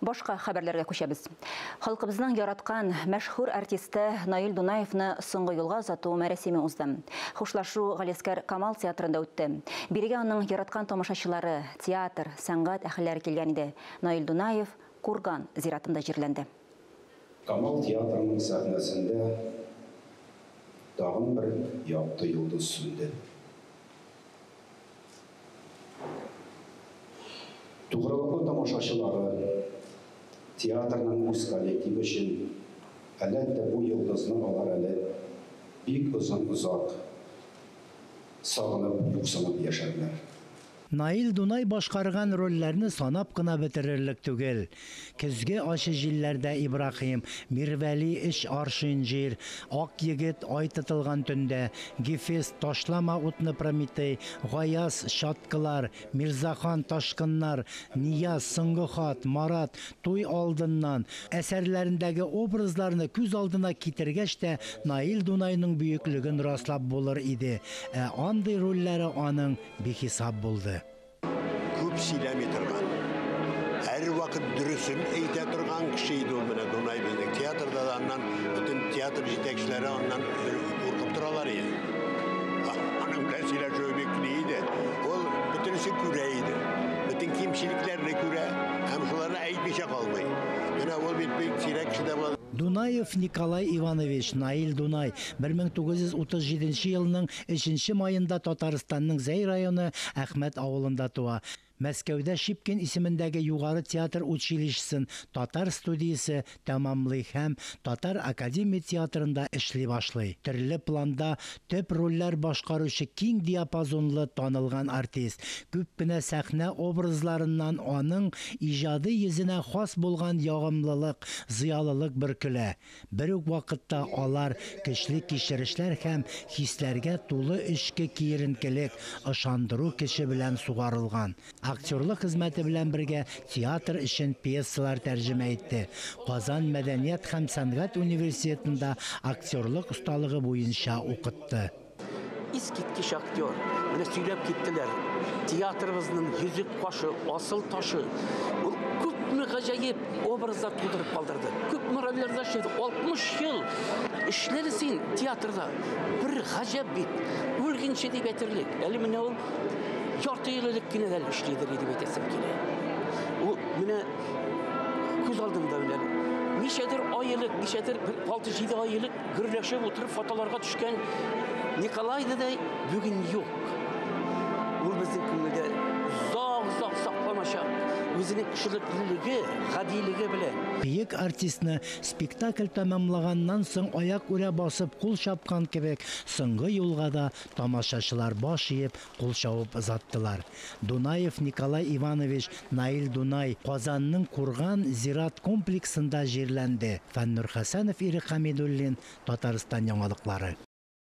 Башка хәбәрләргә күчәбез. Халкыбызның яраткан мәшһүр артисты Наил Дунаевны соңгы юлга озату мәрасиме узды. Хушлашу Галиәсгар Камал театрында үтте. Бирегә аның яраткан тамашачылары, театр, сәнгать әһелләре килгән иде. Наил Дунаев Курган зиратында җирләнде. Камал театрының сәхнәсендә тагын бер якты йолдыз сүнде. Тугрылыклы тамашачылары, театрның үз коллективы өчен, әлбәттә, бу йолдызны алар әле бик озын-озак сагынып, юксынып яшәрләр. Наил Дунай башкарган рольләрне санап кына бетерерлек түгел. Көзге ачы җилләрдә Ибраһим, Мирвәли, Өч аршин җир, Ак егет, Ай тотылган төндә, Гефест, Ташлама утны, Прометей, Гаяз, Чаткылар, Мирзахан, Ташкыннар, Нияз, Соңгы хат, Марат, Туй алдыннан, әсәрләрендәге образларны күз алдына китергәч тә Наил Дунайның бөеклеген раслап булыр иде. Ә андый рольләре аның бихисап булды. Күп сөйләми торган, һәрвакыт дөресен әйтә торган кеше иде ул менә Дунай безнең. Театрда да аннан бөтен театр җитәкчеләре аннан куркып торалар иде. Аның белән сөйләшүе бик ни иде. Ул бөтенесен күрә иде. Бөтен кимчелекләрне күрә һәм шуларны әйтмичә калмый. Менә ул бит бик сирәк кешедә була. Дунаев Николай Иванович, Наил Дунай, 1937 елның өченче маенда Татарстанның Зәй районы Әхмәт авылында туа. Мәскәүдә Щепкин исемендәге Югары театр училищесын, татар студиясе, тәмамлый һәм Татар академия театрында эшли башлый. Төрле планда төп рольләр башкаручы киң диапазонлы танылган артист. Күп кенә сәхнә образларыннан аның иҗади йөзенә хас булган ягымлылык, зыялылык бөркелә. Бер үк вакытта алар көчле кичерешләр һәм хисләргә тулы эчке киеренкелек, ышандыру көче белән сугарылган. Актерлык хезмәте белән бергә театр өчен пьесалар тәрҗемә итте. Казан мәдәният һәм сәнгать университетында актерлык осталыгы буенча укытты. Искиткеч актер. Менә сөйләп киттеләр. Театрыбызның йөзек кашы, асыл ташы. Ул күпме гаҗәеп образлар тудырып калдырды. Күпме рольләрдә эшләде. 60 ел эшләде син театрда. Бер гаҗәп бит. Үлгәнче дип әйтерлек. Әле менә ул ярты ел элек кенә дә эшлидер дип әйтәсем килә. Ул менә күз алдымда менә ничәдер ай элек, ничәдер бер 6-7 ай элек гөрләшеп утырып фотоларга төшкән Николай дәдәй бүген юк. Ул безнең күңелдә озак-озак сакланачак. Үзенең кешелеклелеге, гадилеге белән. Бөек артистны спектакль тәмамлаганнан соң аяк үрә басып кул чапкан кебек, соңгы юлга да тамашачылар баш иеп, кул чабып озаттылар. Дунаев Николай Иванович, Наил Дунай, Казанның Курган зират комплексында җирләнде. Фәннур Хәсәнов, Ирек Хәмидуллин, Татарстан яңалыклары.